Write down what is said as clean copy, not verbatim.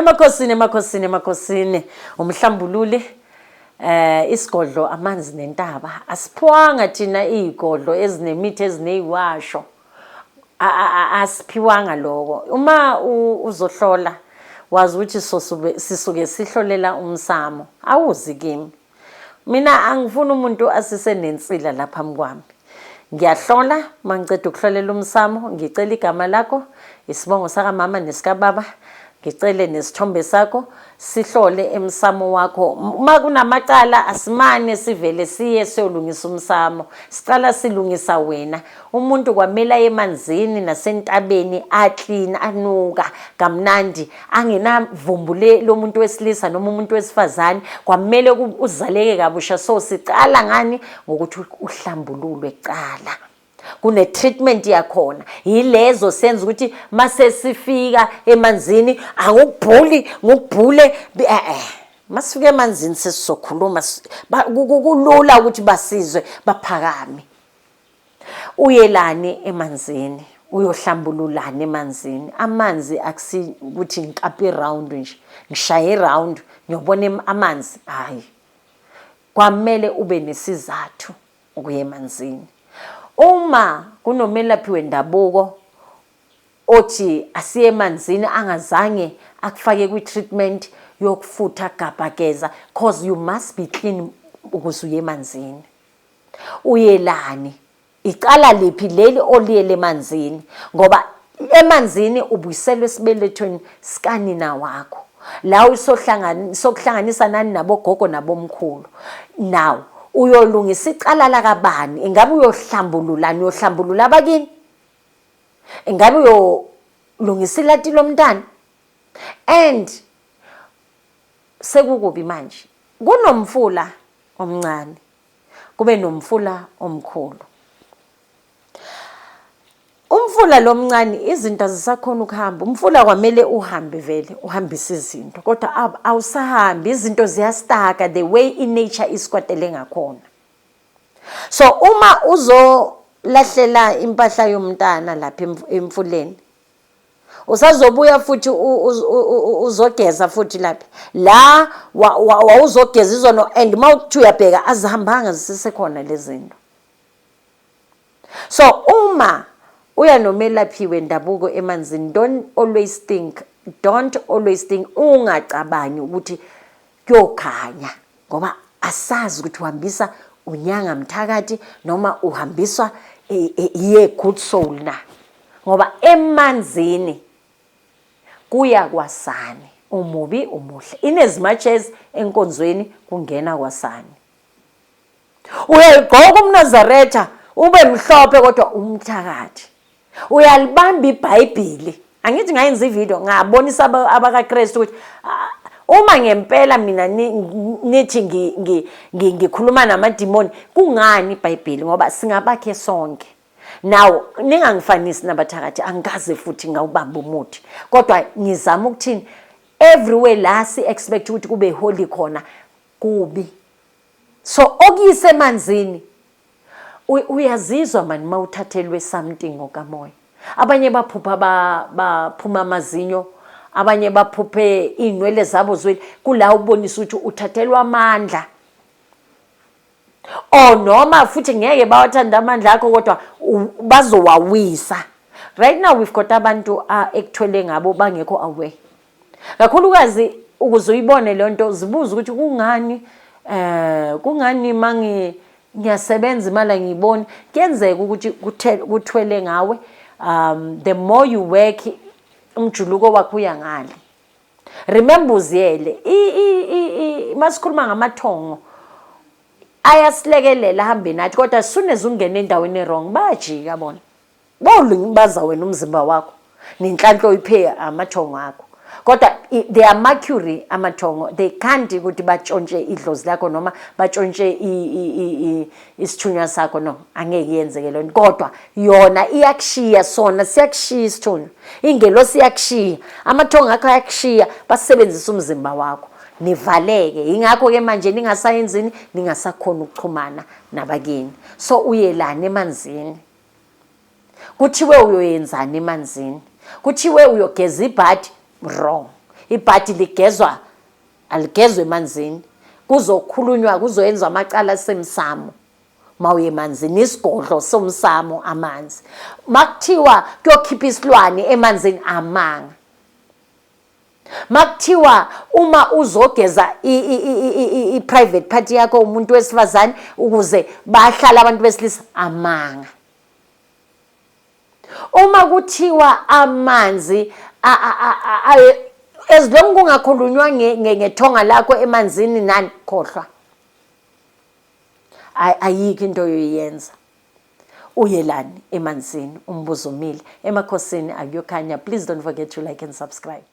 Emakhosini, emakhosini, emakhosini, umhlambululi, isigodlo, amanzi nentaba. Asiphiwanga thina izigodlo ezinemithi, ezineyiwasho. Asiphiwanga lokho. Uma uzohlola, wazi ukuthi sisuke sihlolela umsamo. Awuzi kimi. Mina angifuni umuntu asisenensila lapha kwami. Ngiyahlola, mangiceda ukuhlolela umsamo, ngicela igama lakho, isibongo sakamama nesikababa, ngicele nesithombe sakho, sihlole emsamo wakho. Uma kunamacala, asimane sivele siye siyolungisa umsamo. Sicala silungisa wena. Umuntu kwamele aye emanzini nasentabeni, a-clean, anuka kamnandi, angenavumbu lomuntu wesilisa noma umuntu wesifazane. Kwamele uzaleke kabusha. So sicala ngani? Ngokuthi uhlambululwe kucala. Kune treatment yakhona, yilezo senza ukuthi mase sifika emanzini angukubhuli, ngukubhule. Masifika emanzini sesizokhuluma, kulula ukuthi basizwe baphakame. Uyelani emanzini? Uyohlambululani emanzini? Amanzi akusi ukuthi ngikaphe round nje, ngishaye round, ngiyobona amanzi. Hayi, kwamele ube nesizathu ukuya emanzini. Uma kunomelaphi wendabuko othi asiye emanzini, angazange akufake kwi-treatment yokufutha, gabhageza, cause you must be clean ukuze uye emanzini. Uyelani? Icala liphi leli oliyele emanzini? Ngoba emanzini ubuyiselwe esibelethweni sikanina wakho, la sokuhlanganisa nani nabogogo nabomkhulu. Now uyolungisa icala lakabani? Ingabe uyohlambululani? Uyohlambulula abakini? Ingabe uyolungisa ilati lomntana? And sekukubi manje, kunomfula omncane, kube nomfula omkhulu. Umfula lomncane, izinto azisakhona ukuhamba. Umfula kwamele uhambe vele, uhambise izinto, kodwa awusahambi, izinto ziya-stucka the way i-nature isikwatele ngakhona. So uma uzolahlela impahla yomntana lapha emfuleni, usazobuya futhi uzogeza futhi lapha la wawuzogeza izono, and uma uthi uyabheka, azihambanga, zisesekhona lezi zinto. So uma uya nomelaphi wendabuko emanzini, don't always think, ungacabangi ukuthi kuyokhanya, ngoba asazi ukuthi uhambisa unyanga mthakathi noma uhambiswa iye good soul na. Ngoba emanzini kuya kwasani, umubi, umuhle, in as much as enkonzweni kungena kwasani. Uyayigqoka umNazaretha, ube mhlophe, kodwa umthakathi. Uyalibamba iBhayibhili. Angithi ngayenza ivideo, ngabonisa abakaKristu ukuthi uma ngempela mina nithi ngikhuluma namadimoni, kungani iBhayibheli? Ngoba singabakhe sonke. Now ningangifanisi nabathakathi, angikaze futhi ngawubamba umuthi, kodwa ngizama ukuthini? Everywhere la si-expect ukuthi kube holy khona, kubi. So okuyise emanzini, uyazizwa mani mawuthathelwe something ngokamoya. Abanye baphupha baphuma amazinyo, abanye baphuphe iy'nwele zabo zweli. Kula ubonisa ukuthi uthathelwa amandla, or noma futhi ngeke bawathanda amandla akho, kodwa bazowawisa. Right now we've got abantu ekuthwele ngabo bangekho aware kakhulukazi. Ukuze uyibone le nto, zibuza ukuthi kungani mangi ngiyasebenza, imali angiyiboni? Kuyenzeka ukuthi kuthwele ngawe. The more you work, umjuluko wakho uya ngale. Remember uziyele, masikhuluma ngamathongo, ayasilekelela, ahambe nathi, kodwa as soon as ungena endaweni e-wrong, bayajika bona, bawulimaza wena umzimba wakho nenhlanhla oyiphe amathongo akho. Kodwa they are mercury amathongo, they can't ukuthi batshontshe idlozi lakho noma batshontshe isithunywa sakho. No, angeke yenzeke lento. Kodwa yona iyakushiya, sona siyakushiya isithunywa, ingelosi iyakushiya, amathongo akho ayakushiya, basebenzisa umzimba wakho, nivaleke. Yingakho-ke manje ningasayenzini, ningasakhona ukuxhumana nabakini. So uyelani emanzini? Kuthiwe uyoyenzani emanzini? Kuthiwe uyogeza ibhadi, wrong. Ibhadi ligezwa, aligezwa emanzini. Kuzokhulunywa, kuzoyenzwa amacala asemsamo. Mawuye emanzini, isigodlo somsamo amanzi. Makuthiwa kuyokhipha isilwane emanzini, amanga. Makuthiwa uma uzogeza i-private party yakho umuntu wesifazane ukuze bahlale abantu besilisa, amanga. Uma kuthiwa amanzi, as long kungakhulunywa ngethonga lakho emanzini nani, khohlwa, ayikho into oyoyenza. Uyelani emanzini? Umbuzo umile. Emakhosini akuyokhanya. Please don't forget to like and subscribe.